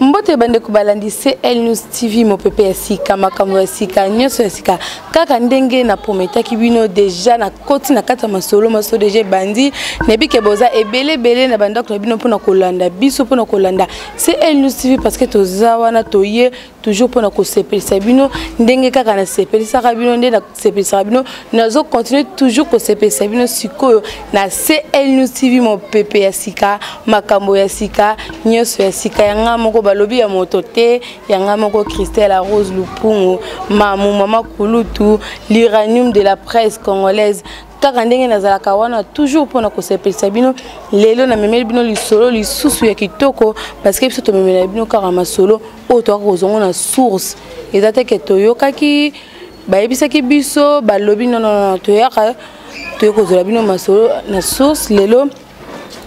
Mbote bandeko balandi CL News TV, mopepe ya sika, makambo ya sika, nyonso ya sika. Kaka ndenge na prometaki bino deja na koti na kati ya masolo, masolo deja ebandi. Nayebi ke boza ebele ebele na bandako na bino mpona kolanda biso, mpona kolanda CL News TV, parce que toza wana toye toujours mpona kosepelisa bino ndenge kaka nasepelisaka bino, nde nasepelisaka bino, nazo continuer toujours kosepelisa bino. Sikoyo na CL News TV, mopepe ya sika, makambo ya sika, nyonso ya sika. Ya nga moko, balobi ya moto te, ya nga moko Christelle Rose Lupungu, mamu mama kulutu, l'uranium de la presse congolaise. Kaka ndenge nazalaka wana toujours mpona kosepelisa bino, lelo namemeli bino lisolo lisusu ya kitoko, parce que biso tomemela bino kaka masolo oyo toyaka kozongo na source. Eza te ke toyokaki, bayebisaki biso, balobi. Nonono, toyaka toye kozwela bino masolo na source. Lelo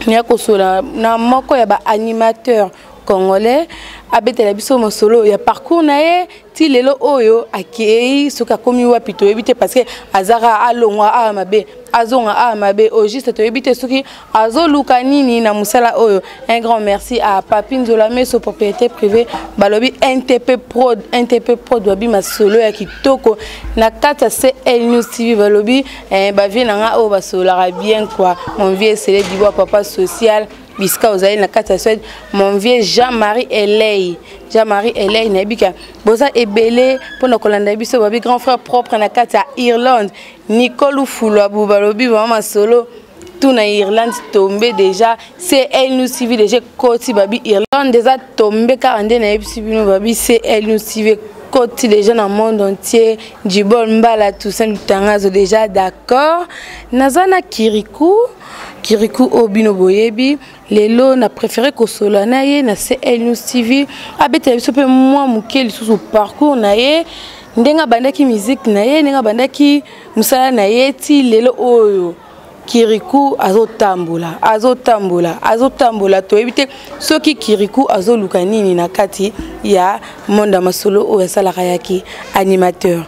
ya kosola na moko ya baanimateur congolais, abetela biso mosolo ya parcours na ye ti lelo oyo akei. Soki akomi wapi, toyebi te, parce que azaka alongwa awa mabe, azonga awa mabe, au juste toyebi te soki azoluka nini na mosala oyo. Un grand merci à Papi Nzola Meso, propriété privée. Balobi NTP Prod, NTP Prod, babi masolo ya kitoko na kati ya CL News TV. Balobi bavie na nga oyo basololaka bien quoi. Mon vieux Sele Dibwa, papa social, bisika ozali na kati ya Suède. Mon vieux Jean-Marie Eley, Jean-Marie Eley, nayebi ka boza ebele mpona kolanda biso. Babi grand frère propre na kati ya Irlande, Nicole Fulwabu, balobi mama masolo tout na Irlande tombé déjà. CL News TV déjà koti, babi Irlande eza tombé. Kaka nde nayebisi bino, babi CL News TV koti déjà na monde entier. Jibol Mbala, Toussaint Lutangazo déjà, d'accord. Naza na Kirikou. Kirikou oyo bino boyebi, lelo na préféré kosola na ye na CL News TV, abetela biso mpe mwa moke lisusu parcours na ye, ndenge abandaki musique na ye, ndenge abandaki mosala na ye ti lelo oyo. Kirikou azotambola, azotambola, azotambola, toyebi te soki Kirikou azoluka nini na kati ya monde ya masolo oyo asalaka yaki animateur.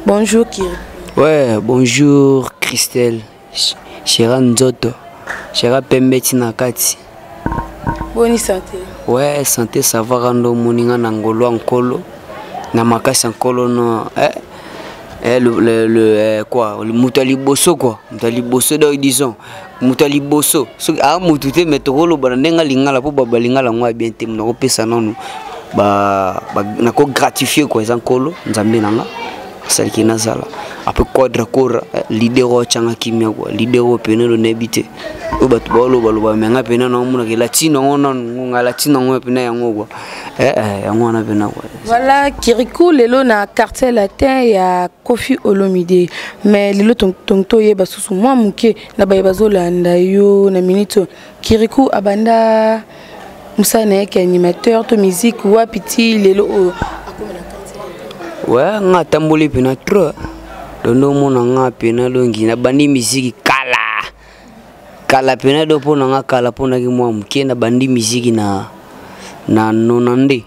Bonjour Kirikou. Ouais, bonjour Christelle. Chera nzoto, chera pembe ntina kati. Boni santé? Ouais, santé ça va. Kando omoni nga na ngolo ya nkolo, na makasi ya nkolo no eh, le, quoi, moto ya liboso quoi, moto ya liboso. Donc disons moto ya liboso, soki aa motu te, mais tokoloba na ndenge alingala mpo balingala yango ya bien te. Nakopesa nanu, nakogratifier quoi, eza nkolo Nzambe na nga asaliki nazala après Quadra Kora, leader oyo atyanga kimia quoi, leader oyo pene lo nayebi te oyo bato baolobaloba, me nga pena naomonaka elati nango nanu, nga alati nango pena yango quoi, yango wana pena quoi. Voilà Kirikou, lelo na Quartier Latin ya Koffi Olomide. Mais lelo toyeba susu mwa moke na baye bazolanda yo na minute oyo. Kirikou abanda mosala na ye ki animateur to musique wapi ti lelo oyo akóma na Quartier? Ouais, nga atamboli mpena trop dondo, omona nga pena dongi nabandi misiki kala kala pena do mpo na nga kala, mpo naki mwa moke nabandi misiki na nonande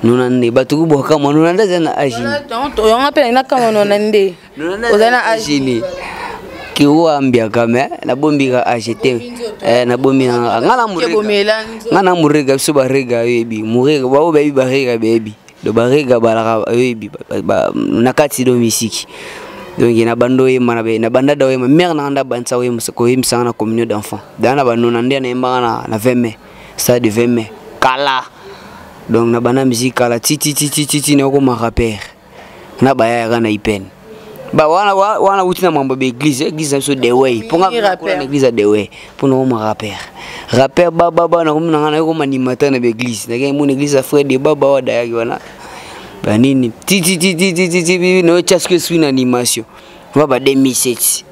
nonande. Bato kubwaka mwa nonande aza na age. Yango mpe nakama nonande oza na age. Nini kiwambiaka me nabombika age te, nabombi nga na murega, nga na murega. Biso barega oyebi murega, bao bayebi barega, bayebi do barega balaka oyebi na kati do misiki. Donc na bando oyemba na banda da oyemba, mare nanga nda bandisa koyembisanga na communion d'enfant daa na banona nde nayembaka na 20 mai, stade de 20 mai kala. Donc na banda musique kala tititititi, nakokoma rappeur na bayayaka na ipene ba wana wana wuti na mambo ba église, église na biso dewey, mpo nga na église ya dewey, mpo nakoma rappeur, rappeur bababa, nakomi nanga nakokoma animateur na baéglise, nakei mona église ya frère de baba wa dayaki wana banini titititititi, naotya soki esui na animation wa ba 2007,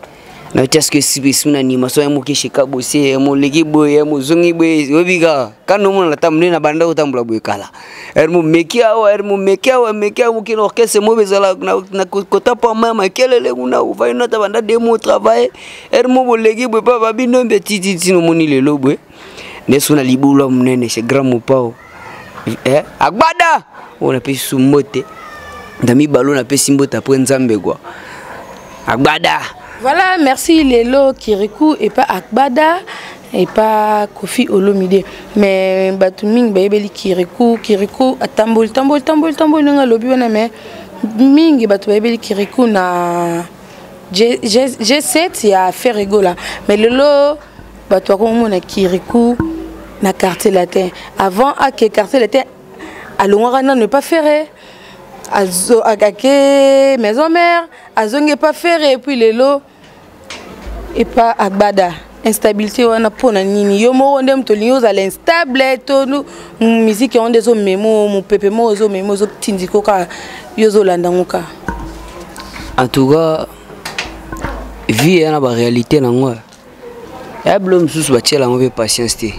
naotya soki esui na animation ya mokeshe kabose ya moleki boye ya mozongi boye, oyebi kaka kanda omona na nde na banda kotambola boye kala, ere momeki awa, ere momeki awa, meki awa moke na orchestre mo bezala na kota pa ma makelele kuna, ovandi nata banda de mo travail, ere mo boleki boye pa babino mbe tititi, nomoni lelo boye nde so na libulu ya monene chez grand Mopao, agbada oyo napesi su mbote na mibalo, napesi mbote après Nzambe kwa agbada. Voilà, merci. Lelo Kirikou et pas Akbada. Epa Koffi Olomide, mais bato mingi bayebeli Kirikou. Kirikou atamboli, tamboli, tamboli, tamboli ndenge alobi wana, mais mingi bato bayebeli Kirikou na G, G, G7 ya Ferre Gola. Mais lelo bato bakomomona Kirikou na Quartier Latin. Avant ake Quartier Latin, alongwaka nano epa Ferre, ake Maison Mère, azongi epa Ferre, et puis lelo epa Agbada. Instabilité wana mpona nini? Yo moko nde moto olingi ozala instable to musique yango nde ezomema mopepe moko, ezomema, ezotindika kaka yo ozolanda yango kaka? En tout cas, vie eya na baréalité nango. Ya bilo mosusu batiela yango mpe patience te.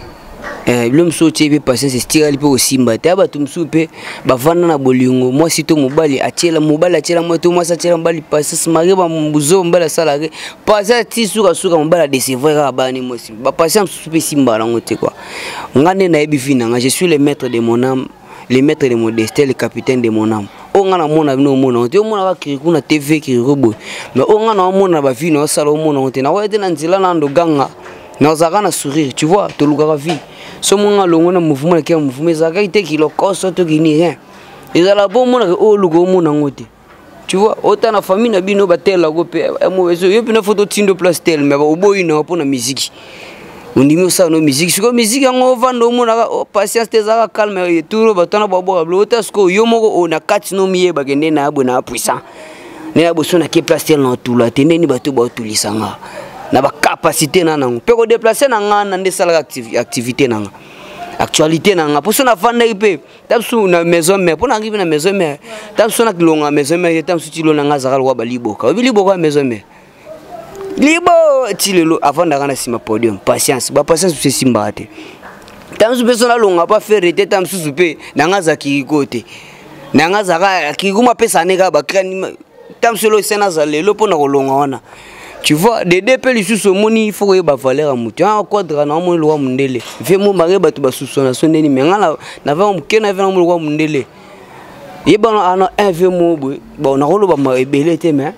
Bilo mosusu otie mpe patience, estikali mpe kosimba te. Ya bato mosusu mpe bavanda na bolingo, mwasi to mobali atiela, mobali atiela mwasi to mwasi atiela mobali patience, malgré bambuzo mobali asalaka patience ti sukasuka mobali adécevoir kaka bani mwasi. Bapatience mosusu mpe esimbaka nango te quoi. Nga nde nayebi vie na nga. Je suis le maître de mon âme, le maître de mon destin, le capitaine de mon âme. Oyo nga namona, bino omona te. Omonaka Kirikou na TV, Kirikou boye, mais oyo nga naomona, bavie na osala, omona te. Nakoya te na nzela na ndoganga, nazalaka na sourire, tu vois. Tolukaka vie. So monga longo na mouvement nake ya mouvement, ezalaka te kilokoso to kini, rien. Ezalaka mpo omonaka oyo oluka, omona yango te, tu vois. Ota na famille na bino batelako mpe yo mpena fo totindo place tel, mais oboyi na mpo na musique. Ondimi osala no musique. Sikoyo musique yango ovanda, omonaka patience te, ezalaka calme turo. Bato wana babwaka bilo ota. Sikoyo yo moko na kati no miyebake nde na boye na puissant nde na boso nake place tel na otula te. Ndeni bato baotulisanga na bacapacité na nango mpe kodéplacer na nga na nde esalaka activité na nga, actualité na nga. Mpo so nafandaki mpe ta mosusu na Maison Mère, mpo nangi mpe na Maison Mère, ta mosusu nakilonga Maison Mère, ta mosusu ti lelo na nga azalaka lokwa baliboka. Oyebi liboka ya Maison Mère, libo ti lelo avandaka na nsima podium. Patience, bapatience mosusu esimbaka te. Ta mosusu mpe so nalonga mpo afere te, ta mosusu mpe na nga aza Kirikou te, na nga azalaka Kirikou mapesa ne kaka bacrani. Ta mosusu elo ese naza lelo mpo na kolonga wana, tu vois. Dede mpe lisusu omoni, faut koyeba valeur ya motu. A quadra na omoni lokwa mondele vie mo mare bato basusu na so ndeni, me nga navanga moke na vie na lokwa mondele yebana ana un vie mo boye. Bon, nakoloba ebele te, mais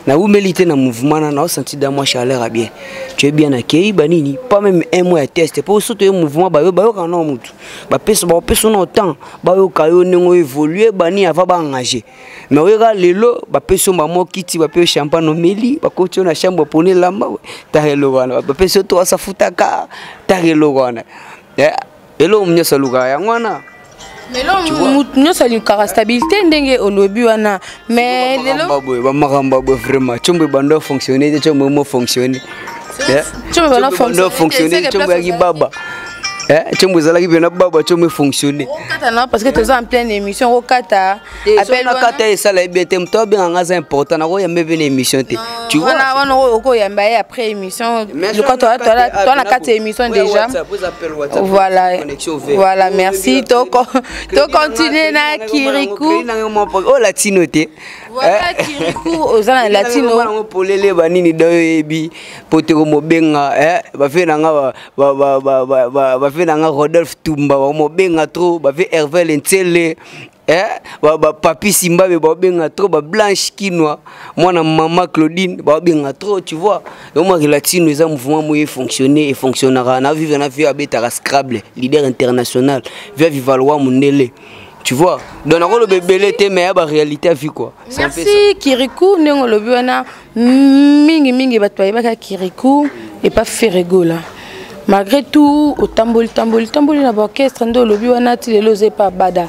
nawumeli te na mouvement na naosenti da mwa chaleur ya bien. Tu es bien accueilli banini, pas même un mois ya test, po soto ye mouvement bayo bayoka na motu, bapesa bapesa na temps bayoka yo ndenge oévolue bani ava baengage. Mais oyeka lelo, bapesi yo bamwa kiti, bapesi yo champagne, omeli, bakoti yo na chambre, baponi elamba, tala eloko wana, bapesi yo to asafutaka, tala eloko wana. Eloko nyonso alukaka yango wana. Lelo motu nyonso alukaka stabilité ndenge olobi wana, mais lelo boye bamakambo boye vraiment tiombo ebanda fonctionne te, tiombo emo fonctionne. Tiombo ebanda fonctionne, tiombo eyaki baba, tiombo ezalaki mpena baba, tiombo efonctionne. Okata na parce que toza en pleine émission, okata. Appel nakata esala ye bien te. Moto abenganga aza important, nakoyamba mpe na émission te, tu vois. Wana okoyamba ye après émission. Loka toa na kati ya émission déjà. Voilà, merci. Tocontinue na Kirikou. Oyo latino te. Voilà, Kirikou oza na latino. Nango polele banini da oyebi po te komobenga bafe na nga, bafe na nga Rodolphe Tumba bakomobenga trop, bafe Hervé Lentsele, bapapi Simbabe babenga trop, bablanche Kinwa, mwana mama Claudine babenga trop, tu vois. Omaki latino eza mouvement moye efonctionne, efonctionnaka na vivre na vie abetaka scrable, leader international via vivalwa mondele, tu vois. Donc nakoloba ebele te, mais ya baréalité ya vie quoi. Merci Kirikou. Ndenge olobi wana, mingimingi bato bayebaka Kirikou epa Ferre Gola. Malgré tout otamboli, tamboli, tamboli na baorchestre nde olobi wana, ti lelo oza epa Bada.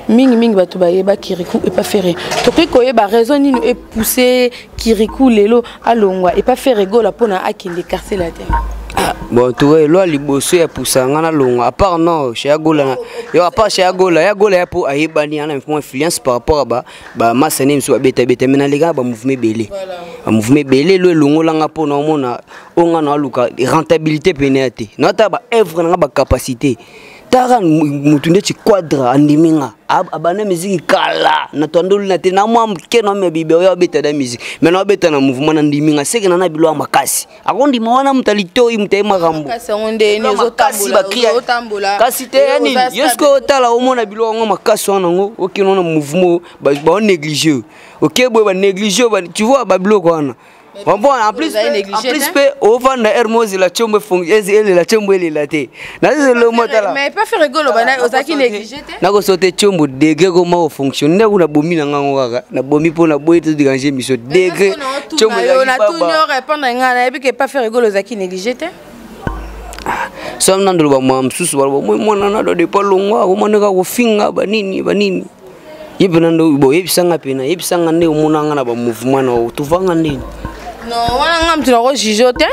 Mingimingi bato bayeba Kirikou epa Ferre. Tokoki koyeba raison nini epousse Kirikou lelo alongwa epa Ferre Gola mpona akende Quartier Latin? Ah, bon, tuka elwa liboso ya pusa nga nalongwa, à part non chez Agola yo, à part chez Agola ya Gola ya po ayebani ana mwa influence par rapport à ba bamasa ne mosusu babetabeta, mais naleka bamouvement ebele, bamouvement ebele. Elo elongolanga mpo na omona oyo nga na aluka rentabilité pene ya te, naata baœuvre nanga, bacapacité. Taka mutu ndeti Quadra andimi nga, abanda miziki kala na twandoli na te na mwa moke na mia bibe oyo abeta da musique, mais na abeta na mouvement na ndimi nga seke na na bilo ya makasi akondima wana. Moto alitoi, moto aye makambo kasi te ya nini. Yo sikoyo otala, omona biloko yango makasi wana yango okende wana mouvement baonéglige, oke boye banéglige, tu vois, babiloko wana. Comprends? En plus, en plus pe ovanda air mozela chombo elela chombo elela te. Nazelo motala. Mais pas faire rigolo bana ozaki négligé te. Nako sauter chombo degré comment o fonctionne. Ndako na bomi na ngango kaka. Na bomi po na boyi to déranger miso degré. Chombo ya na tout nyo répondre nga na yebi que pas faire rigolo ozaki négligé te. So nandolo ba mwa msusu ba mwana na do de palongwa omoneka kofinga banini banini. Ye mpena nde boyebisanga mpena yebisanga nde omonanga na bamouvement na otuvanga ndeni. Non, wana nga moto nako juge te,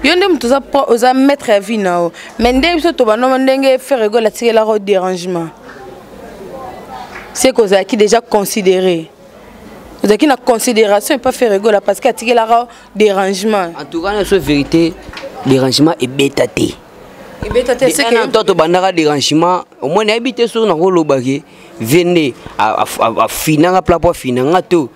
yo nde moto oza maître ya vie na yo, mais ndenge biso tobandoma ndenge Ferre Gola atikelaka dérangement, c'est que ozalaki déjà considéré, ozalaki na considération epa Ferre Gola parce que atikelaka dérangement. En tout cas, na so vérité, dérangement ebeta te. Ebeta te, c'est que to tobandaka dérangement, omoni nayebi te soki nakolobaki vende afinanga pla po afinanga to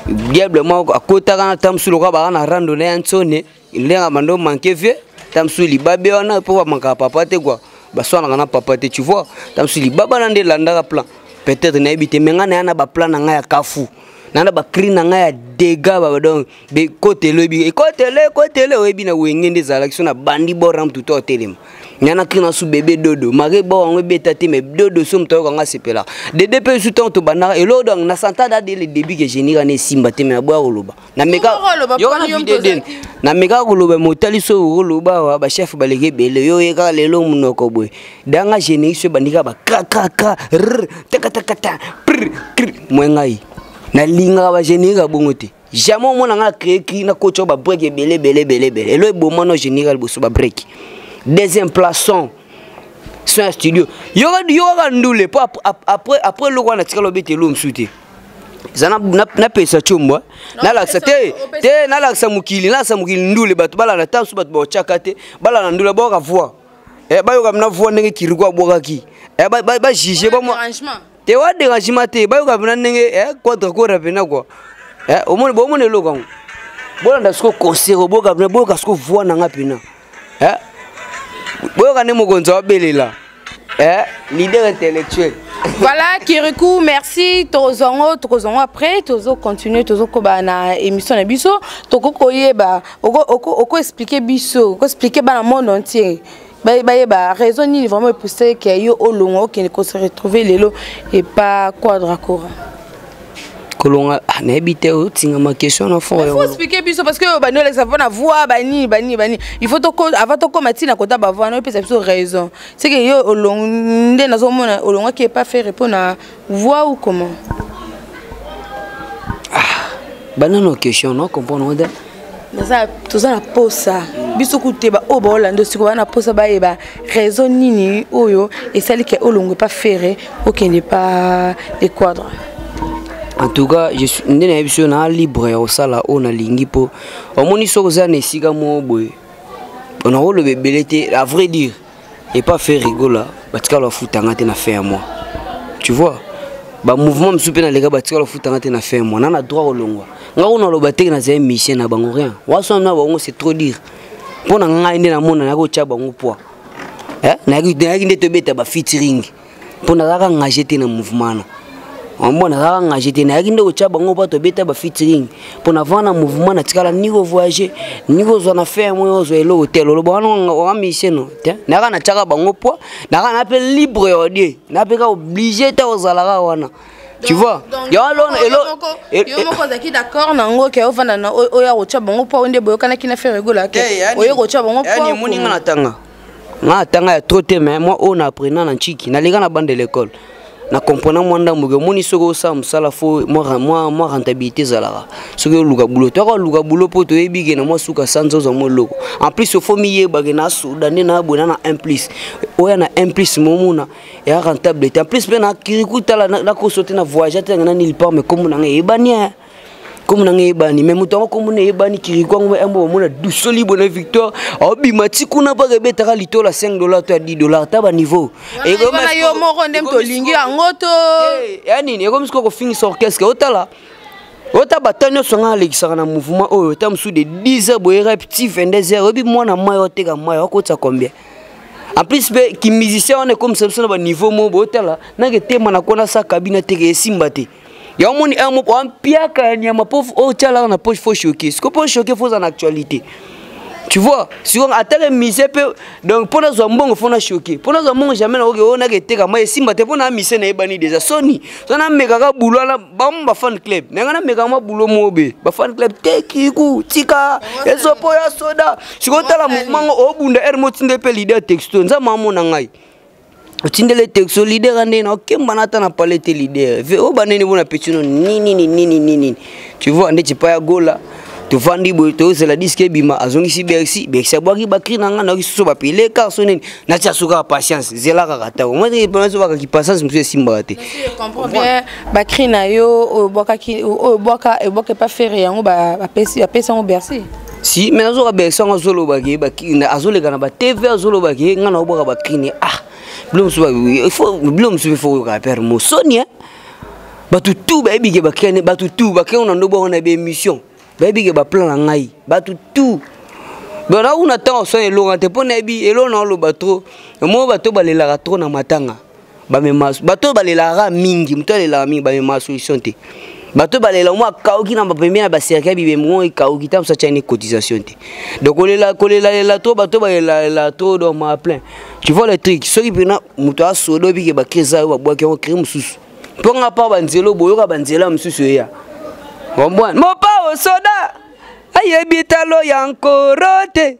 diable moko akotaka na ta mosusu lokola baka na rando na ya ntsone ndenge bando manke vie ta mosusu libabe wana mpo bamankaka papa te kua baswanaka na papa te, tu vois, ta mosusu libaba na nde elandaka plan peut-être nayebi te, me ngai naya na baplan na ngai ya kafu na na bacri na ngai ya dégâts baba. Donc bekotele oyebi ekotele ekotele oyebi na wenge nde ezalaki so na bandi bora mutu to otelema nga na cri na su bébé dodo mare bo yango ebeta te, mais dodo so moto ayoka nga sepelaka dede mpe su ntango tobandaka eloko. Donc na santa da dès le début ke génira na esimba te, mais naboya koloba, nameka yoka na video den nameka koloba motali so okoloba awa bachef baleki ebele yo ye kaka lelo monoko boye danga générique so ebandi kaka bakrakrakra rr takatakata pr kr mwe ngai nalingaka bagénérique ya bongo te. Jamais omona nga créé cri na coach ba break ebele ebele ebele ebele elo eboma no générique liboso ba break, deuxième place son son ya studio yoka yoka ndule po après eloko wana tikala obeta elo mosusu te eza napesa tiombwa nalakisa te te nalakisa mokili, nalakisa mokili ndule bato balanda ta mosusu bato baotyaka te balanda ndule bayoka voix, bayoka na voix ndenge Kiriko abwakaki, bajuge te wa dérangement te, bayoka mpena ndenge Quadra kora mpena kua omoni bomoni eloko yango bolanda siko concert boyoka mpena boyoka siko voix na nga mpena boyoka nde mokonzi awabelela leader intellectuel. Voilà, Kirikou, merci. Tozongo, tozongo après, tozo continuer, tozo koba na émission na biso, toko koyeba, oko oko oko expliquer biso, oko expliquer ba na monde entier. Ba ba ba raison nini vraiment poussé que yo olongo okende ko se retrouver lelo et pas Quadra Kora. Kolonga nayebi te otingama question na fond. Il faut expliquer biso parce que bani olekisa mpo na voix bani bani bani, il faut toko avant tokoma ntina kota bavoix na opesa biso raison, c'est que yo olongo nde nazomona olongwaki epa Ferre mpo na voix ou comment? Banano question no comprendre te. Toza na posa biso kuteba oyo baolanda sikoyo baa na posa bayeba raison nini oyo esali ke olongwe epa Ferre okende pa le Quadra. En tout cas, je suis nde nayebi so na libre ya kosala oyo nalingi mpo omoni soki oza na esika moko boye nakoloba ebele te. À vrai dire, epa Ferre Gola batikala bafutanga te na fin ya mois, tu vois, bamouvement mosusu mpe naleka batikala bafutanga te na fin ya mois na na droit kolongwa. Nga kuna aloba teke nazali mission na bango, rien wasona na bango, c'est trop dire. Mpo na ngai nde namona nayaki kotya bango poids, nayaki nde tobeta bafeaturing mpo nazalaka engagé te na mouvement na ombo, nazalaka engagé te, nayaki nde kotya bango mpo tobeta bafeaturing mpo navanda na mouvement natikala ni kovoyage ni kozwa na fin moyo ozwa eloko te loloba wana wa mission no te. Nayaka natiaka bango poids, nayaka na mpe libre ya odie na mpe ka obligé te kozalaka wana, tu vois. Yo moko ozalaki d'accord nango ke ovanda na oyo akotya bango mpo nde boyokanaki na Ferre Gola ke oyo kotya bango? Mpo emoni nga na tanga nga natanga ya trop te, mais moi oyo na apprenant na ntiki naleka na bande de l'école na comprena mwa ndambo ke omoni soki osala mosala fo mwa rentabilité ezalaka. Soki oluka boulot, toyaka oluka boulot mpo toyebi ke na mwa suka sanza ozwa mwa eloko. En plus ofo miyebake na soda nde na boye na na 1 plus oya na 1 plus momona ya rentable te. En plus mpe na Kiriku tala nakoso te na voyage te na nulle part, mais kombo na ngai eyebani, kombo na ngai eyebani, mais moto yango kombo na eyebani Kiriku yango yango bamona dusoli bona victoire aobima ti kuna mpaka ebetaka litola 5 $ to ya 10 $ ta baniveau. Wana yo moko nde moto olingi yango to? Ya nini ekomi sikoyo kofingisa orchestre? Otala ota bata nyonso ngai alekisaka na mouvement oyo ta mosusu de 10 heures boye rep ti 22 heures, oyebi mwana mai oteka mai akotisa combien? En plus mpe kimusicien wana ekomisa biso na baniveau moko boye otala nake tema na kona sa kabine teke esimba te. Ya omoni un moko ampiaka ya nyama mpo otyalaka na poche, faut choquer. Siko mpo choquer, faut oza na actualité, tu vois. Siko atake mise mpe, donc mpo nazwa mbongo, fo na choquer. Mpo nazwa mbongo, jamais nakoki oyo naka eteka ma esimba te, mpo na mise nayebani déjà. Soni so namekaka bulo wana, bango bafan club nanga, namekaka mwa bulo moko be bafan club te. Kiriku tika ezopo ya soda. Sikoyo tala mouvement ngo obunda ere motinde mpe leader texto. Nzambe amona ngai, otindele texto leader ande na okemba na ata na pale te. Leader oyo banene bona petino nini nini nini nini, tu vois. Ndeti pa ya Gola, tovandi boye, tozela disque ebima, azongisi Bercy. Bercy abwaki bacri na ngai, nayoki soso bapeleka so nini, natia so kaka patience, zela kaka ntango mozobakaki patience mosusu esimbaka te. Bacri na yo oyo obwakaki, oyo obwaka, ebwaka epa Ferre, yango bapesi yango Bercy. Si, mais nazoka Bercy yango azolobaki, azoleka na batv, azolobaki ngai naobwaka bacri ne. Ah, bilo mosusu, bilo mosusu mpe fo koyoka pere mosoni. Bato tu bayebi ke bacri ne, bato tu bacri ngo na ndo bwaka na baémission, bayebi ke baplan na ngai, bato tu. Donc nakuna ntango osala elonga te, mpo nayebi eloko na oloba trop. Omoi bato balelaka trop na matanga, bamema bato balelaka mingi, moto alelaka mingi, bamema solution te. Bato balela mwa akauki na bapembeni na bacercueil ya bibembe ngo ekauki ta mosu atyani cotisation te. Donc kolela kolelalela trop, bato balelalela trop, donc ma plein, tu vois le truc. Soki mpena moto asoda, obike bacri eza oyo babwaki yango, cri mosusu mpo nga pa banzela boyoka banzela mosusu eya comprendre. Mopa osoda ayebi talo ya nkoro te,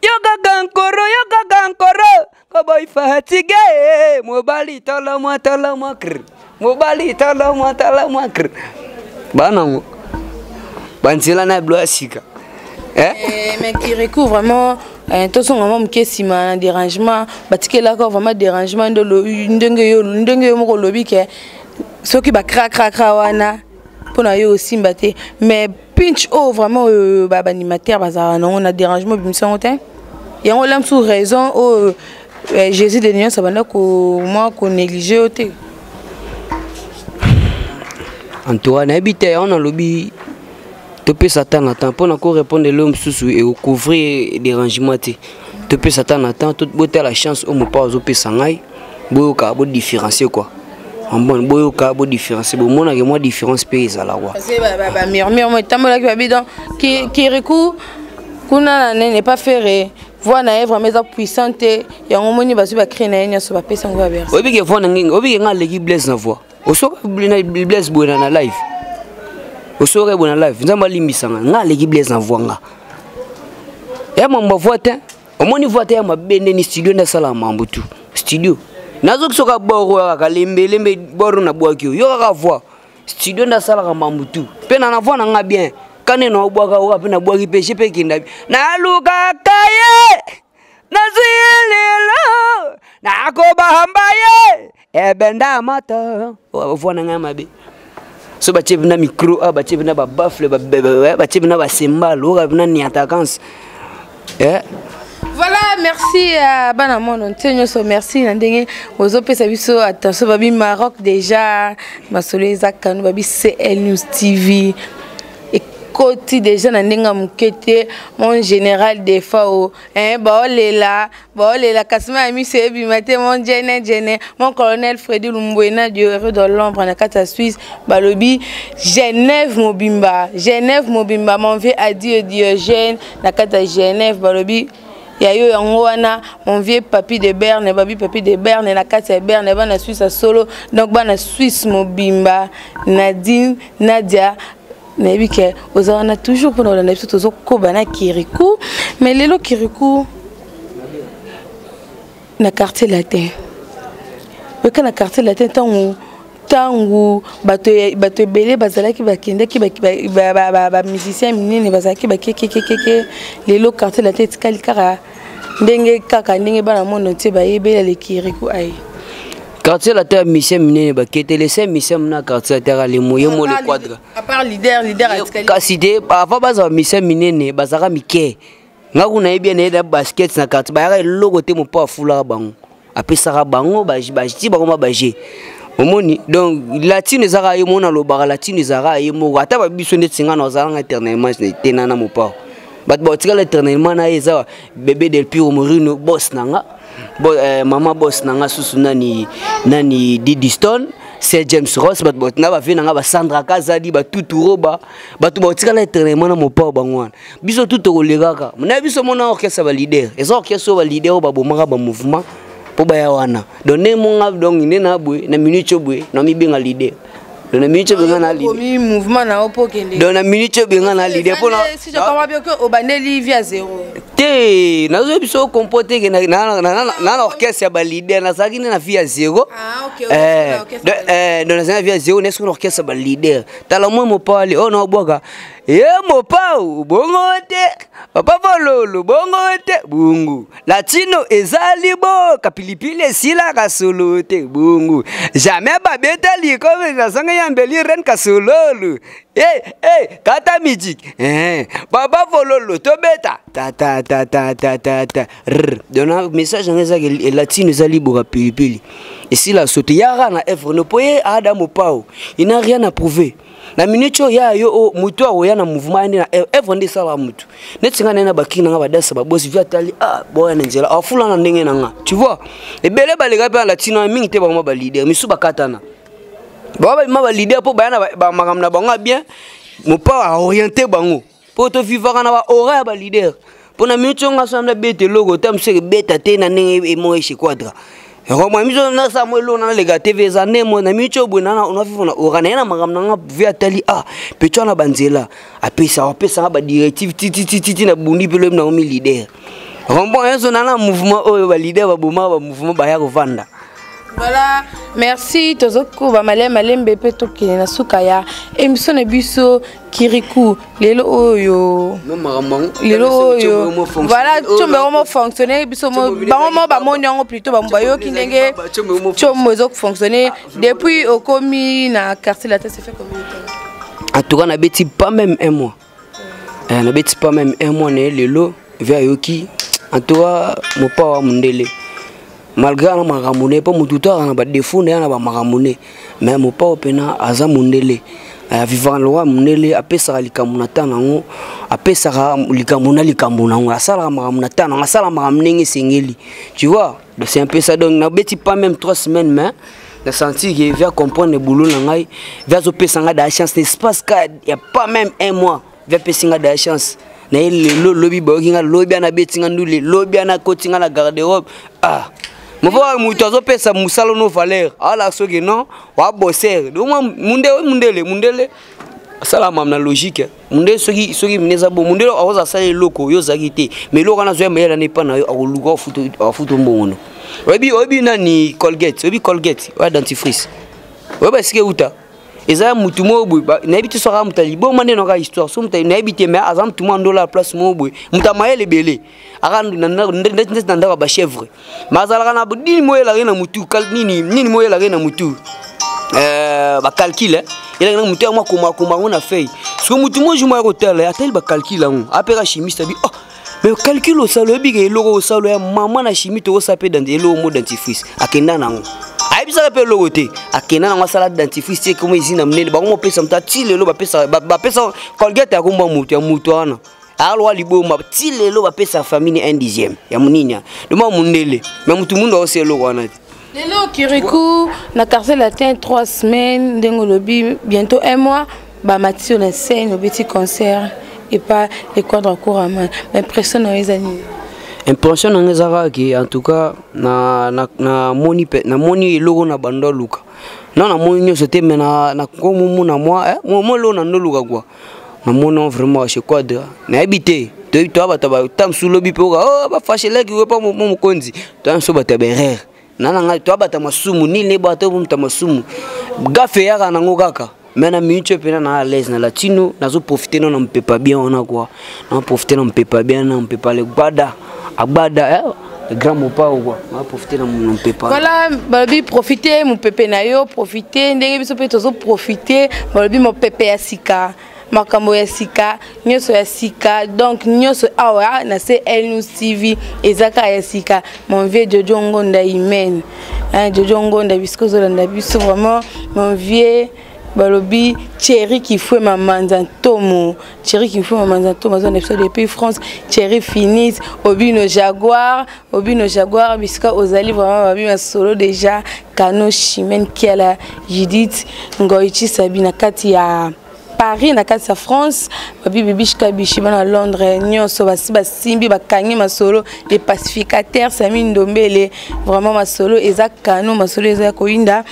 yokaka nkoro, yokaka nkoro, koboy fatigue. Mobali tala mwa, tala mwa kr, mobali tala mwa, tala mwa kr, banango banzela na bilo ya sika. Eh? Eh, mais Kirikou, vraiment, eh, tosonga mwa moke nsima na dérangement batikelaka, vraiment dérangement ndenge yo moko olobi ke soki bakrakrakra wana mpona yo osimba te. Mais pinch oyo vraiment oyo baanimateur bazalaka nango na dérangement, obimisa yango te. Yango la mosusu raison oyo Jésus de nyonso abanda mwa konéglige yo te. En tout cas, nayebi te. Yango nalobi topesa temps na temps mpona korépondre. Eloko mosusu ekocouvrir dérangement te. Topesa temps na temps, botala chance oyo mopa azopesa ngai, boyoka, bodifférencier quoi. En bon, boyoka, bodifférencier, bomonake mwa différence mpe ezala quoi. Bamurmure mo etambolaki, babi donc Kiriku kuna na nene pas Ferre, voix na ye vraiment eza puissante te. Yango omoni bazwi bacri na ye nyonso, bapesi yango baberse. Oyebike voix na ngai, oyebike ngai aleki Blaise na voix. Osoka Blaise boye na live, osoka boye na live. Nzambe alimbisanga, ngai aleki Blaise na voix. Nga ya mambo voix te, omoni voix te ya mabe ndeni. Studio nde asalaka mambo tu. Studio nazoki soka boro kaka lembelembe, boro nabwaki yo, yo kaka voix. Studio nde asalaka mambo tu. Mpe na voix na nga bien kane na obwaka oka mpe nabwaki mpe je mpe ekenda nalukaka ye, nazwi lelo nakobamba ye ebenda moto. Voix na ngai mabe so batie na micro a, batie na babaffle, batie na basembalo, oka na niatakanse, eh? Voilà, merci à bana mono ntie nyonso, merci na ndenge ozopesa biso attention. Babi Maroc déjà masolo eza kanu, babi CL News TV ekoti déjà na ndenge ya moke te. Mon général Defao, hein, baolela baolela, kasi ma ya miso ebima te. Mon jene jene, mon colonel Fredi Lumbwena du héros de l'ombre na kati ya Suisse, balobi Genève mobimba, Genève mobimba. Mon vieux Adieu Diogène na kati ya Genève, balobi ya yo yango wana. Mon vieux Papi de Berne, babi Papi de Berne na kati ya Berne, bana Suisse ya solo, donc bana Suisse mobimba. Nadine Nadia, nayebi ke oza wana toujours mpona kolanda biso. Tozokoba na Kiriku, mais lelo Kiriku na Quartier Latin, oyoka na Quartier Latin ntango bato ebele bazalaki, bakendaki, bamusicien minene bazalaki bakekekekeke. Lelo Quartier Latin etikali kaka ndenge kaka ndenge bana mono tie bayebela le Kiriku aye. Quartier Latin ya musicien minene baketele se musicien na Quartier Latin kaka ye mo le quadre. À part leader, leader atikali. Kasi te, avant bazala musicien minene, bazalaka mike. Nga kuna yebi na ye na basket na quartier, bayaka eloko te. Mopo afulaka bango, apesaka bango bati bango ma baje, omoni. Donc latine ezalaka ye moko, nalobaka latine ezalaka ye moko. Ata babiso ndeti nga na ozalanga éternellement te na mopao, bato baotikala éternellement na ye. Eza bébé Del Piro Morino, boss na nga bo, mama boss na nga susu nani nani, Didi Stone. Sir James Ross, bato na bavie na nga, basandra Kazadi, batuturoba, bato baotikala éternellement na Mopao. Bango wana, biso tu tokolekaka na biso. Mona orchestre baleader, eza orchestre oyo baleader oyo babomaka bamouvement mpo baya wana. Donc nde monga, donc nde na boye na minute oyo boye na mibenga leader. Donc na minute oyo benga na leader. Okomi mouvement na yo mpo okende. Donc na minute oyo benga na leader mpona Si je comprends bien que obandeli vie à zéro. Te, nazoyebi biso kompo te ke na orchestre ya baleader, nazalaki nde na vie ya zéro. Ah, ok, ok, na orchestre. Donc nazalaki na vie ya zéro, nesoki na orchestre ya baleader. Tala mwa Mopao ale oyo naobwaka ye, Mopao bongo te, papa Vololo bongo te, bungu latino ezali boka pilipili esilaka solo te, bungu jamais babeta likome nazanga yambeli ren kasololu. Hey, hey, kata musique, eh, papa Vololo tobeta ta ta ta ta ta ta ta rr. Donc message yango ezaki latino eza liboka pilipili esila sote yaka na œuvre no po ye ada Mopao, il n'a rien à prouver na minute oyo. Ya yo o motu akoya na mouvement ye nde na œuvre nde esalaka motu neti ngai naye na bakiri na nga, badasa babosi vi atali, ah, boya na nzela afula na ndenge na nga. Tu vois, ebele baleka mpe na latino mingi te, bango baleader misu bakatana, bango babima baleader mpo baya na bamakambo na bango ya bien. Mopao aoriente bango mpo tovivaka na baora ya baleader. Mpo na minute oyo nga so nabeta eloko ta mosu ekebeta te na ndenge emo eshe quadra romwa miso nasala mo eloko naleka TV eza nde mo na minute oyo boye navivre na ora na ye na makambo na nga. Vi atali, ah, peto wana banzela apesa apesanga badirective titititi na bundi mpe loyebi nango mi leader rombon nyonso na mouvement oyo baleader babomaka bamouvement baya kovanda. Voilà, merci. Tozokoba malembe malembe mpe tokende na suka ya émission na biso. Kirikou, lelo oyo, lelo oyo, voilà, tshombe yango mo fonctionne. Biso bango mo bamoni yango plutôt, bayoki ndenge tshombo ezofonctionne. Depuis okomi na Quartier Latin, ça fait combien de temps? En tout cas nabeti pas même un mois. Nabeti pas même un mois na ye lelo ve ayoki. En tout cas Mopao wa mondele, malgré ana makambo na ye, mpo motu to aka na badefo na ye na bamakambo ne, mais Mopao mpena aza mondele, avivaka lokola mondele. Apesaka likambo na ntan nango, apesaka likambo na likambo nango, asalaka makambo na ntan nango, asalaka makambo ndenge esengeli, tu vois. Donc c'est un peu ça. Donc nabeti pas même 3 semaines, mais na senti que via comprendre boulot na ngai, via azopesa ngai da chance. L'espace ka ya pas même un mois, via apesi ngai da chance na ye. Lelo lobi bayoki nga, lobi ana abeti nga ndule, lobi ana akoti nga na garde-robe. Ah, moko moto azopesa mosala no valeur ala soki non waboser munde mundele mundele asala mamu na logique. Mundele soki soki mine eza bo mundele akoza asala eloko oyo ozalaki te, mais eloko wana azoya mayele na epa na yo, akoluka afuta mbongo no. Oyebi, oyebi nani Colgate? Oyebi Colgate oya dentifrice? Oyeba esika euta? Eza ya mutu moko boye, nayebi te soki aza moto ya liboma nde naka histoire so moto nayebi te, mais aza mutu mwa ndola place moko boye, moto ya mayele ebele, aka ndeti na ndako ya bachèvre, mais azalaka na nini mo oyelaka ye na mutu, nini nini mo oyelaka ye na mutu, bacalcul elaki na mutu yango, akomakoma yango na feuille. Soki mutu mo jour moko ya kotala, atali bacalcul yango, apeka chimiste abi: "Oh, mais calcul osala, oyebika eloko osala ya mama na chimie, tokosala mpe eloko mo dentifrice." Akenda nango, ayebisaka mpe eloko te, akenda nango asala dentifrice ti ekoma ezina monene. Bango mopesa moto ati lelo bapesa Colgate ya komba moto ya moto wana alwa liboma. Ti lelo bapesa famille un dixième ya monini doma mondele, mais motu mundu aosa eloko wana te. Lelo Kirikou na Quartier Latin, 3 semaines ndenge olobi, bientôt un mois, bamati yo na scène, obeti concert epa le Quadra Koraman. Impression na yo eza nini? Impression na nga eza kaka ke en tout cas namoni eloko na bando aluka na namoni nyonso te, mais nakomomona mwa mwa eloko na ndoluka kua. Namoni vraiment chez Quadra, nayebi te, toyebi toya bato ta mosusu lobi mpe oka, oh, bafashelaki we pa mo mokonzi, toya mosusu bato ya berere na na ngai, toya bato ya masumu nini neba to moto ya masumu gafe eyaka nango kaka. Mais na minute oyo mpena na à l'aise na latino, nazoprofite no na mpepa bien wana kua, naprofite na mpepa bien na mpepa le gbada agbada, eh? Le grand Mopao quoi, naprofite na mpepa. Voilà, balobi profite mopepe na yo, profite ndenge biso mpe tozoprofite. Balobi mopepe ya sika, makambo ya sika, nyonso ya sika. Donc nyonso awa na CL News TV eza kaka ya sika. Mon vieux Jojo Ngonda Imen, Jojo Ngonda, bisika ozolanda biso vraiment, mon vieux, balobi Thierry Kifue Mamanza Ntomo, Thierry Kifue Mamanza Ntomo aza na biso depuis France. Thierry Finis Obino Jaguar, Obino Jaguar, bisika ozali vraiment, babi masolo déjà. Kano Chimène Kiala Judith Ngoichi Sabi na kati ya Paris na kati ya France, babi bibish kabishi bana Londres nyonso basi basimbi bakangi masolo les pacificateurs Sami Ndombele vraiment masolo eza kano masolo eza koyinda.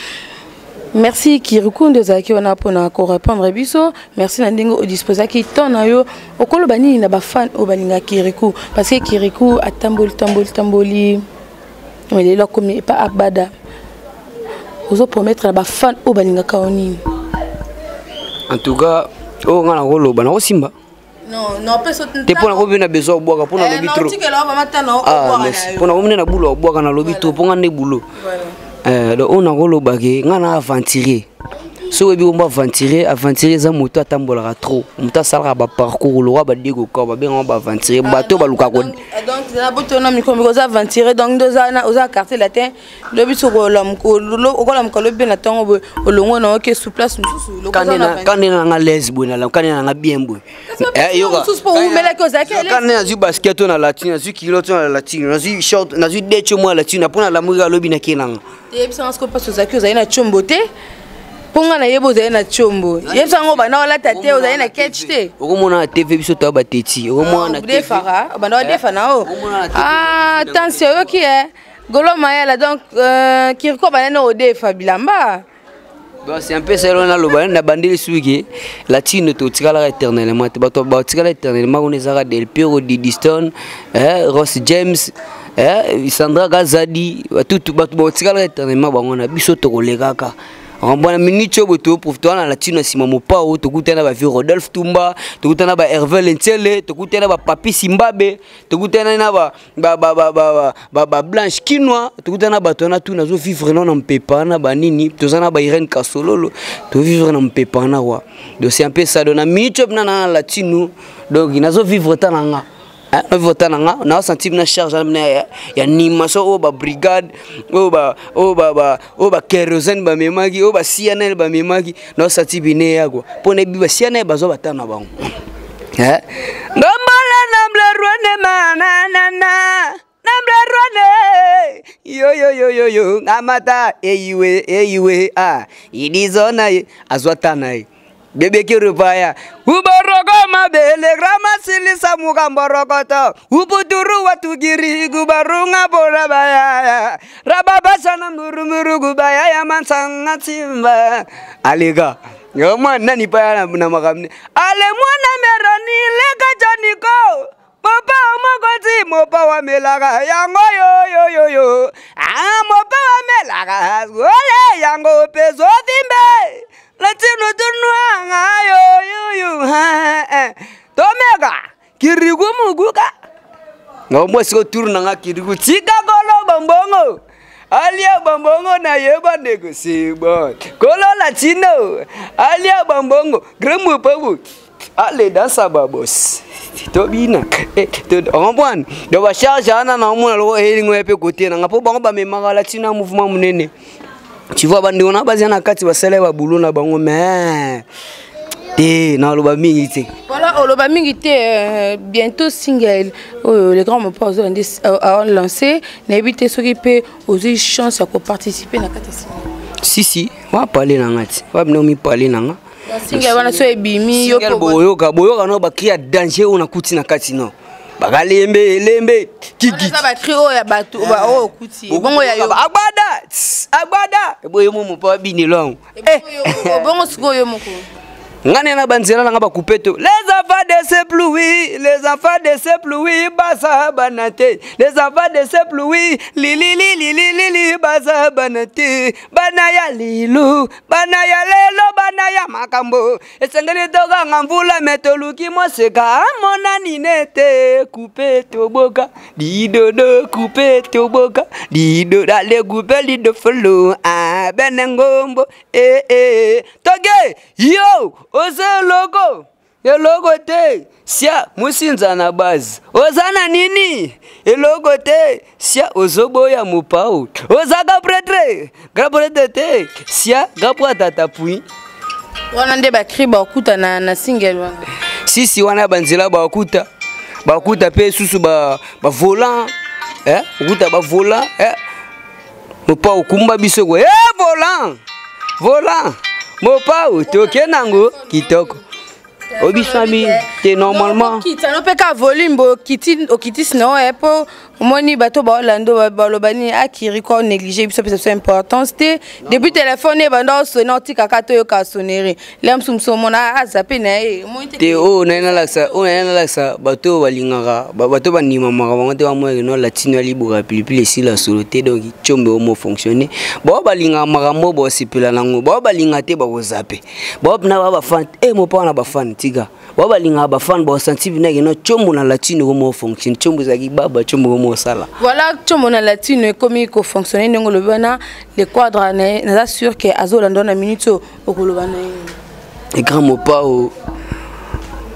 Merci Kirikou nde ozalaki wana mpona korépondre biso. Merci na ndenge odisposaki temps na yo. Okoloba nini na bafan oyo balingaka Kirikou? Parce que Kirikou atamboli tamboli tamboli mais lelo akomi epa abada. Ozopromettre na bafan oyo balingaka yo nini? En tout cas oyo nga nakoloba nakosimba te mpo nakomi na besoin obwaka mpo nalobi trop mpo nakomi nde na bulo obwaka nalobi trop mpo nga nde bulo. Donc oyo nakoloba ke nga na aventurier. Soki oyebi kombo aventurier, aventurier eza moto atambolaka trop, moto asalaka baparcours lokwa badiego kor babengaka baaventurier, bato balukaka. Donc botona micro oza aventurier, donc nde oza quartier latin lobi soki okolamuka lobi mpe na ntongo boye olongo na oke sous place mosusu. Kande nanga lese boye, kande nanga bien boye. Kande nazwi basket oyo na latine, nazwi kilo oyo na latine, nazwi short, nazwi decho mwa latine mpo nalamuki alobi nake nanga. Yebisanga sikoyo mpasi ozalaki ozali na tshombo te, mpo nga nayebi ozali na tshombo. Yebisa yango banda olata te, ozali na ketch te. Okomona na TV biso toya bateti, okomona na TV banda odefa na o tension oyoki e golo mayala. Donc Kiriko banani odefa bilamba. Bon, c'est un peu ça naloba na bandeli suki latino totikalaka éternellement te. Bato batikala éternellement kuna ezaka Del Piero, Didi Stone, Ross James, Sandra Kazadi, batutu bato batikalaka éternellement bango na biso tokolekaka na minute oyo boye toprofite wana latino na nsima mopao. Tokutana ba vieux Rodolphe Tumba, tokutana ba Hervé Lentiele, tokutana ba Papi Simbabe, tokutana na ba Blanche Kinwa, tokutana bato wana tu. Nazovivre nano na mpepa wana banini, toza na ba Irene Kasololo, tovivre na mpepa wana wa. Donc c'est un peu ça. Donc na minute oyo mpena na latino, donc nazovivre ta na nga, navivre ta na nga, naosentir na charge na ya animation oyo babrigade oyo bakérosène bamemaki, oyo bacnl bamemaki. Naosentir bine ya kua mpo nayebi bacnl bazwa batana na bango. Ndombola namble rwene mananana namble rwene yo yo yo yo yo ngamata eyiwe eyiwe ah idizona ye azwa tana ye bebe kirupaya uboroko mabele gramasilisa mukamborokoto ubuturu watugiri gubarunga bora bayaya rababasana murumuru gubayaya mansanga tsimba alika yo mwana nani paya na makamne ale mwana merani leka janiko mopa mokonzi mopa wamelaka yango yoyoyoyo ah mopa wamelaka ole yango pe zovimbe latino tunwanga yoyoyo tomeka Kiriku muguka ngombo siko tour nanga Kiriku tika koloba mbongo alia bambongo nayeba ndeko c'est bon kolo latino alia bambongo grand mopabu ale dansa babos tobina comprendre. Donc bacharge wana naomona loko elingo ya mpe kote nanga mpo bango bamemaka latino ya mouvement monene. Tu vois, bandeko na baza na kati basala babulo na bango, mais te naloba mingi te. Voilà, oloba mingi te. Bientôt single oyo le grand mopa ozolandi lancé, nayebi te soki mpe ozwi chance ya koparticiper na kati ya single. Si si, wapale na nga ti wabina omipale na nga. Single wana so ebimi yo boyoka boyoka no bacri ya danger oyo nakuti na kati no bakalembe elembe. Kiki bacri oyo ya bato oyo okuti bongo ya yo. Agbada agbada eboye mo mopa babinelo yango. Bongo sikoyo yo moko. Ngani na banzela nanga bakupe to les enfants de ces pluies, les enfants de ces pluies baza bana te, les enfants de ces pluies lili lili lili li baza bana te, bana ya lilo, bana ya lelo, bana ya makambo esengeli tokanga mvula me toluki moseka amonani nete kupe toboka lidodo kupe toboka lidodo ale kupe lido folo ah bene ngombo eh eh toge yo oza eloko eloko te sia musinza na base oza na nini eloko te sia ozoboya mopao ozaka prêtre grand prêtre te sia grand prêtre tata pui. Wana nde bacri bakuta na single wana. Sisi wana banzela bakuta bakuta mpe susu bavolant okuta bavolant. Mopao okumba biso ko. Eh volant. Volant. Mopao toke nango kitoko. Obisami te normalement. Okita no pe ka volume bo kiti okitisi na oyo po omoni bato baolanda baloba nini akiri ko néglige biso pesa biso importance te depuis téléphone ebanda osone otikaka toyoka sonnerie le mosusu mosusu omona azape na ye te oyo naye nalakisa oyo naye nalakisa bato oyo balingaka bato bandimamaka bango te bamonake no latino ya liboka ya pilipili esila solo te donc tiombe omo fonctionne bao balingaka makambo oyo baosepela nango bao balinga te bakozape bao mpena baa bafan e mopa wana bafan tika bao balingaka bafan baosanti mpena no tiombo na latino ekomo fonctionne tiombo ezalaki baba tiombo ekomo osala. Voilà, tiombo na latino ekomi kofonctionne ndenge olobi wana. Le quadre naza sûr ke azolanda na minute oyo, okoloba na ye? Grand Mopao,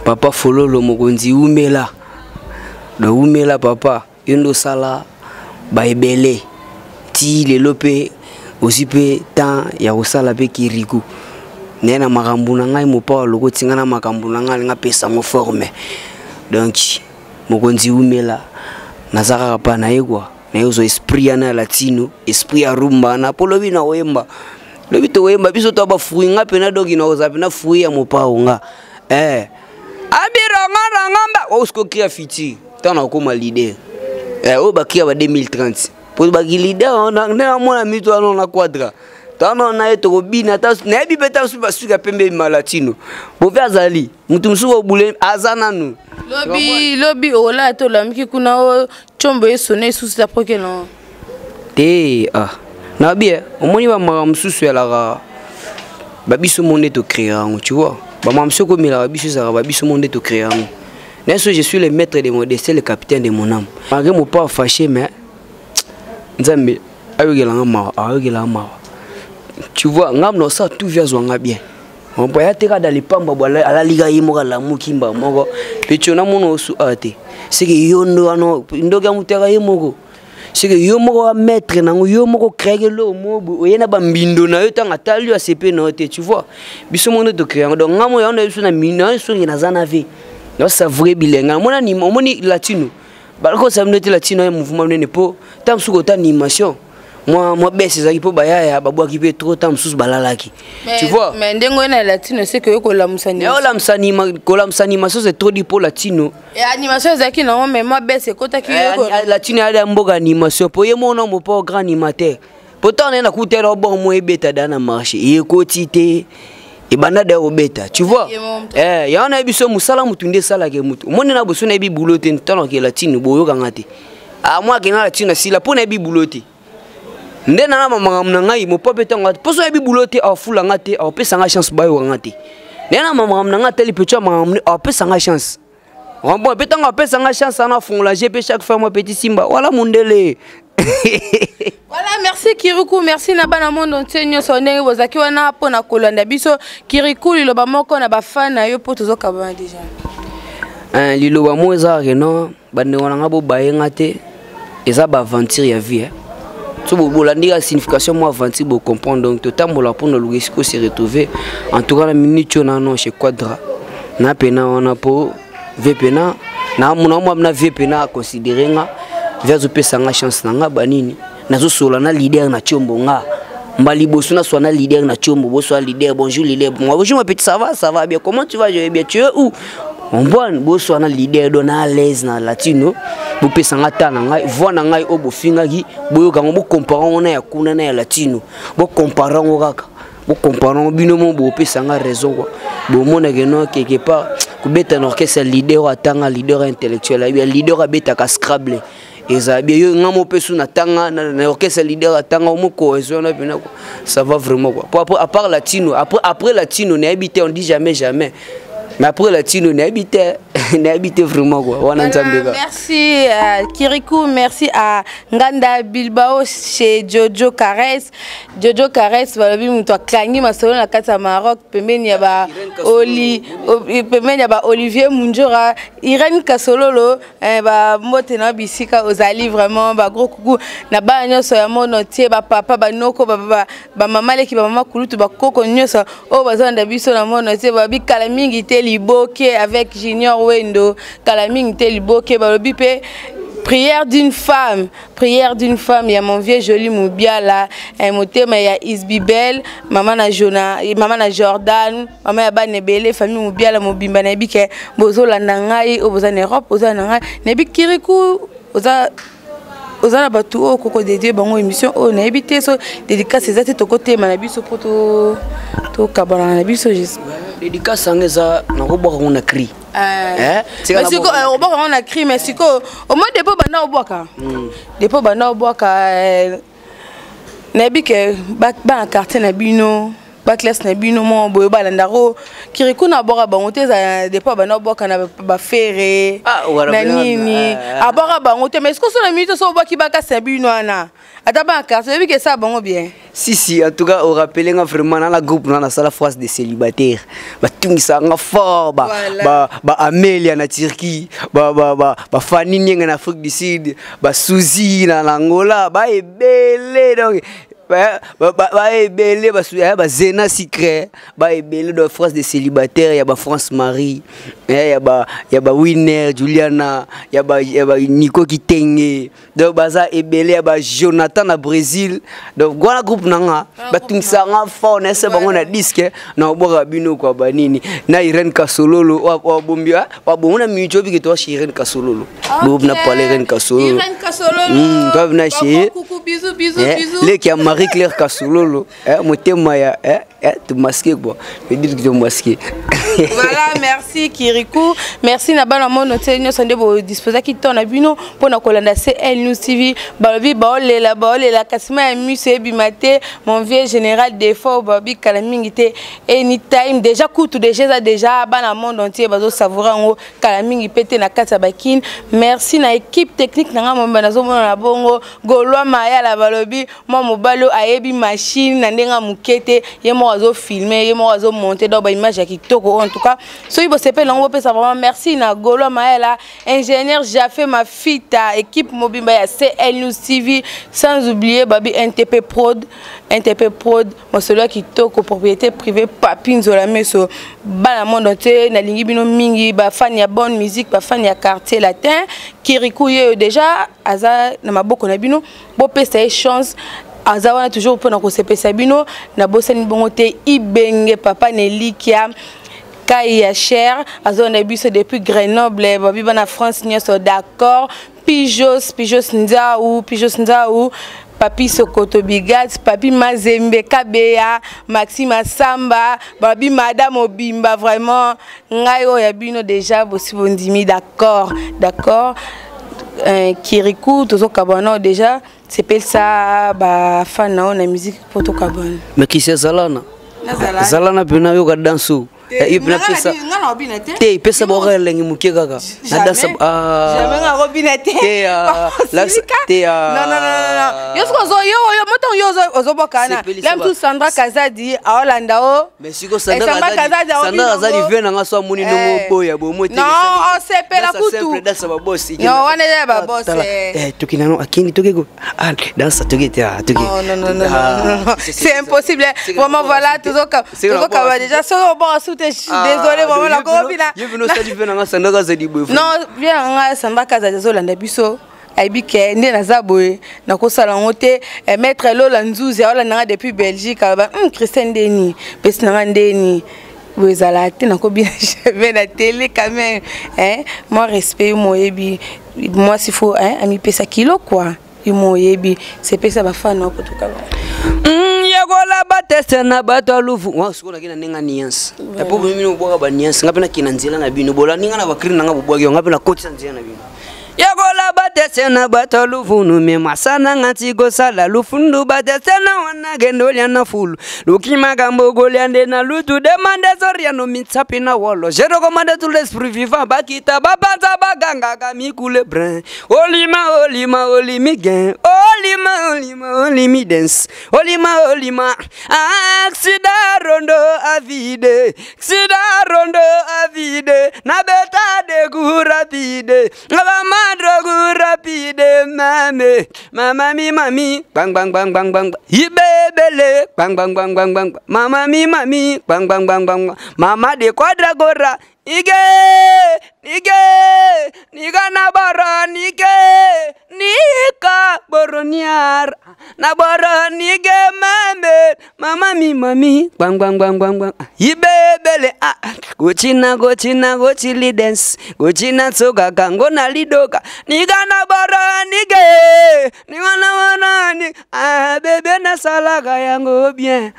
papa Fololo mokonzi, umela do umela papa, yo nde osala baebele ti lelo mpe ozwi mpe temps ya kosala mpe Kiriku naye na makambo na ngai. Mopao alokoti ngai na makambo na ngai, alinga apesa yango forme. Donc mokonzi, umela, naza kaka pa na ye kua naye ozwa esprit wana ya latino, esprit ya rumba wana, mpo lobi na koyemba, lobi tokoyemba biso to bafruit nga mpena. Donc nakozala mpena fruit ya Mopao nga eh. Abirongarongamba osiko cri ya futur ntango nakokoma leader eh, oyo bakri ya ba 2030 po baki leader nde namona mito wana na quadra tano na ye tokobina. Nayebi mpe ta mosusu basuki ya pembe malatino bope azali motu mosusu obule aza nanu. Lobi lobi olala te, olamiki kuna o tiombo esone esusu ta poke no. Te, ah nabi eh, omoni bamaka mosusu elaka babiso mo nde tocréer yango, tu vois. Bamaka mosusu ekomelaka biso, ezalaka babiso mo nde tocréer yango. Naso je suis le maître de mon destin, le capitaine de mon âme, malgré mon pas fâché, mais Nzambe ayokelanga mawa, ayokelanga mawa, tu vois. Ngambo na osala tout vi azwanga bien mpo aya te kaka lipamba bo alalika ye moko, alamuki mba moko mpe tio namona osu awa te. Seke yo ndo wana ndoki ya moto yaka ye moko, seke yo moko wa maître nango, yo moko créaki eloko moko boye, oye na bambindo na yo, ntango atali yo asepe na yo te, tu vois. Biso moko nde tocréer yango. Donc ngambo yango na biso na mino soki naza na ve nasavoure bilenga namona. Omoni latino bakosa bino te, latino ya mouvement nene, mpo ntango mosusu kota animation mwa bese ezalaki mpo bayaya babwaki mpe trop, ntango mosusu balalaki, tu vois. Mais ndenge oyo na latino seke oyo kolamusa. Olamusa, kolamusa animation, c'est trop dit mpo latino. Animation ezalaki nango, mais mwa bese ekotaki. Latino yada mboka animation mpo ye mona mopo grand animateur, po ntango naye nakutela obongo mo ebeta da na marché ekoti te, ebanda da kobeta, tu vois. Eh, yango nayebi so mosala motu nde esalaka motu. Omoni na boso nayebi bulo te, ntango akela latino boyokanga te. Mwa akenda latino asila mpo nayebi bulo te nde nanga makambo na ngai. Mopo mpe ntango mposo oyebi bulo te, afula nga te, apesa nga chance bayoka nga te. Nde na makambo na ngai atali petio ya makambo, apesa nga chance. Bon, mpe ntango apesa nga chance ana afungola je mpe chaque fois moi petit Simba wala mundele. Voilà, merci Kirikou, merci na bana monde entier nyonso ndenge bozalaki wana mpona kolanda biso. Kirikou, liloba moko na bafan na yo mpo tozokabana déjà. Liloba moko eza kaka no bandeko na nga bobayenga te, eza baaventure ya vie, eh. So bolandi ka signification mo aventure, bocomprendre. Donc totambola mpona luka esika se retrouver. En tout cas na minute oyo nano chez Quadra na pena wana mpo ve pena namona mwa na vie pena aconsidere nga ve azopesa nga chance na nga banini nazosola na leader na Tiombo nga mba liboso naswa na leader na Tiombo. Bonsoir leader, bonjour leader. Bonjour mon petit, ça va, ça va bien, comment tu vas? Je vais bien, tu es où? Ombwana bonsoir na leader do na à l'aise na latino. Bopesa nga ta na ngai voix na ngai oyo bofingaki, boyoka yango, bokompare yango na ya kuna na ya latino, bokompare yango kaka, bokompare yango bino mo, bopesa nga raison quoi. Bomonake no quelque part kobeta na orchestre leader oyo atanga, leader intellectuel ayebi, leader abetaka scrable ezala bien. Yo nga mo mpe su natanga na orchestre leader atanga omo cohésion wana mpena quoi, ça va vraiment quoi. Po après, à part latino, après latino nayebi te, on dit jamais jamais, mais après latino nayebi te, nayebi te vraiment quoi wana Nzambe ka. Merci Kirikou, merci à Nganda Bilbao chez Jojo Caresse. Jojo Caresse balobi moto akangi masolo na kati ya Maroc pembeni ya ba Oli, pembeni ya ba Olivier Munjora, Irène Kasololo, eh, ba mbote na bisika ozali vraiment, ba gros coucou na bana nyonso ya monde entier, ba papa, ba noko, ba ba mama leki, ba mama kulutu, ba koko nyonso oyo bazolanda biso na monde entier. Babi kala mingi te liboke avec Junior Wendo, kala mingi te liboke. Balobi mpe Prière d'une femme, prière d'une femme ya mon vieux joli Mubiala, eh, motema ya Isbibel, mama na Jona, mama na Jordan, mama ya bana ebele, famille Mubiala mobimba nayebi ke bozolanda ngai, oyo boza na Europe, boza na ngai, nayebi Kirikou oza oza na bato oyo koko dédie bango émission oyo, nayebi te so dédicace eza te, tokotema na biso mpo tokabanaka na biso. Dédicace yango eza nakobwaka ngo na cri. Obwaka yango na cri, mais sikoyo omoi depuis banda obwaka, depuis banda obwaka, nayebi ke bana quartier na bino, baclasse na bino mo boye balandako Kirikou na abwaka bango te. Ezala depuis banda obwaka na bafere na nini, abwaka bango te. Mais sikoyo so na minute so obwaki bakasi na bino wana, ata bana quartier, oyebi ke esala bango bien. Si si, en tout cas orappeler nga vraiment na groupe na nasala phrase de célibataire, batungisaka nga fort ba, ba, ba Amelia na Turquie, ba, ba, ba, ba Fani Nienga na Afrique du Sud, ba Suzy na Angola, baebele. Donc baebele, bazena secret, baebele. Donc phrase de célibataire ya ba France Marie, ya ba Winner Juliana, ya ba Nico Kitenge, donc baza ebele, ya ba Jonathan na Brésil. Donc wana groupe na nga batungisaka nga fort na ese bango na disque na obwaka bino kwa banini na Irene Kasololo wabombi wabongo na minute obike toashi Irene Kasololo groupe na pale Irene Kasololo. Irene Kasololo. Toabi na chez leki ya Marie Claire Kasololo, motema ya tomasqué quoi, me dire que tomasqué. Voilà, merci Kirikou, merci na bana mono te nyonso nde bodisposaki temps na bino mpona kolanda CL News TV. Balobi baolela baolela, kasi ma ya miso ebima te. Mon vieux général Defort, babi kala mingi te, anytime déjà, kutu déjà eza déjà, bana monde entier bazosavoure yango kala mingi mpe te na kati ya bakine. Merci na équipe technique na nga momba, nazomona na bongo Gaulois Mayala. Balobi mwa mobali oyo ayebi machine na ndenge ya moke te, ye moko azofilme, ye moko azomonte, donc baimage ya kitoko. En tout cas soki bosepeli yango, bopesa vraiment merci na Gaulois Mayala, ingénieur Jafe Mafita, équipe mobimba ya CL News TV, sans oublier babi NTP Prod, NTP Prod, mosolo ya kitoko, propriété privée, Papi Nzola Meso. Bana monde entier, nalingi bino mingi, bafani ya bonne musique, bafani ya Quartier Latin. Kirikou ye oyo déjà aza na maboko na bino, bopesa ye chance, aza wana toujours mpona kosepesa bino. Nabosani bongo te Ibenge, papa Nelikia Kai ya cher, azolanda biso depuis Grenoble. Babi bana France nyonso, d'accord. Pijos, Pijos Nzau, Pijos Nzau, Papi Sokoto Bigat, Papi Mazembe Kabeya, Maxime Asamba, babi Madame Obimba. Vraiment ngai oyo ya bino déjà bosi bondimi, d'accord, d'accord. Kirikou, tozokabwana déjà, sepelisa bafan na oyo na musique mpo tokabwana. Mais kisi ezalana ezalana mpena yoka danse ye mpena pesa te, epesa baoka elengi moke kaka na danse. Te, yo soki yo motango yo ozobwaka wana la mosusu, Sandra Kazadi aolanda o. Mais siko Sandra Kazadi ve nanga so amoni ndongo oboya bomo. Non, osepela kutu. Dansa babosi. Non, wana eza ya babosi. Toki nano akindi tokeko dansa toki te toki. Non, non, non, non, c'est impossible vraiment. Voilà, tozokaba déjà, soki obwaka su te, désolé vraiment, nakobina. Ye vino osali ve nanga Sandra Kazadi boye. Non, bien nanga Sandra Kazadi azolanda biso, ayebi ke nde naza boye, nakosala yango te. Maître Lola Nzuzi aolanda nga depuis Belgique, aloba Christian ndeni pesi nanga ndeni boye ezala te, nakobina jamais na télé quand même, hein. Moi respect, yo moyebi mwasi faut, hein, amipesa kilo quoi, yo moyebi sepesa bafana oko tokaba. Yekola bateste na bato ya lufu sikoyo naki na ndenge ya nuance po bino bobwaka banuance, nga mpe nakende na nzela na bino, bolandi nga na bacri na nga bobwaki yo, nga mpe nakotisa nzela na bino. Yekola batese na bato lufunu me masana nga tikosala lufundu batese na wana kende olia na fulu luki makambo kolia nde na lutu demande soriano mitsapi na wolo. Je recommande tout l'esprit vivant bakita bapanza bagangaka mikule brin olima olima olimi gen olima olima olimi dance olima olima accident rondo avide accident rondo avide na beta de coup rapide abamadrogu rapide mame mama mi mami bang bang bang bang bang ibebele. Bang bang bang bang bang. Mama mi mami. Bang bang bang bang. Mama de quadra gora. Ige nige niga na boro nige nika boroniar na boro nige mame mama mi mami bang bang bang bang bang ibebele ah gochina gochina gochili dance gochina tsoka kangona lidoka niga na boro nige niga na boro ni ah bebe nasalaka yango bien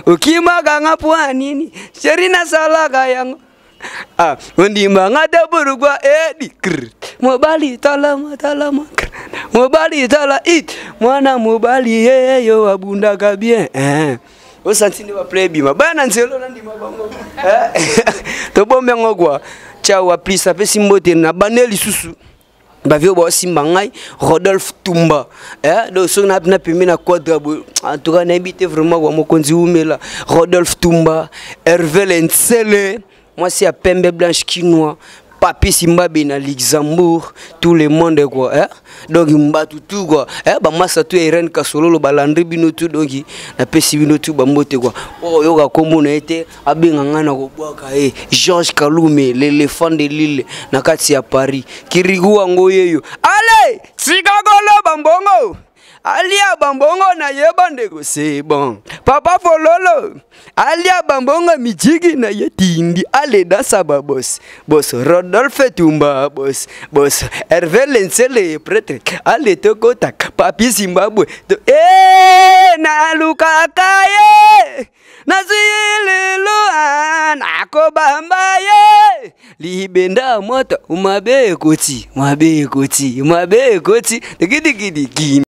okimaka nga po nini sheri nasalaka yango ah ondima nga te pourquoi edi krr mobali talama talama krr mobali tala it mwana mobali yeyo abundaka bien eh. Osanti nde baplay ebima baya na nzela nandima bango tobombi yango kua ciao aplis apesi mbote na bande lisusu bavio baosimba ngai Rodolphe Tumba eh, donc soki na pembe na quadra boye en tout cas nayebi te vraiment kwa mokonzi umela Rodolphe Tumba Hervé Lensele mwasi ya pembe blanche kinois Papi Simbabe na Luxembourg, tout le monde quoi hein? Donc mbatu tout quoi hein? Ba massa tout Irène Kasololo ba Landry bino tout donc na pesi bino tout ba mbote quoi. Oh yoka kombo na ete abenga nga na kobwaka ye Georges Kalume l'éléphant de l'île na kati ya Paris. Kirigu wango yeyo. Allez, tika koloba mbongo. Alia bambongo na ye bandeko c'est bon. Papa Fololo alia bambongo mijigi na ye tindi ale dansa ba boss. Boss Rodolphe Tumba boss. Boss Hervé Lensele prêtre ale tokota Papi Zimbabwe. To eh na lukaka ye. Nazwi lelo nakobamba ye libenda moto mabe ekoti mabe ekoti mabe ekoti dikidikidiki.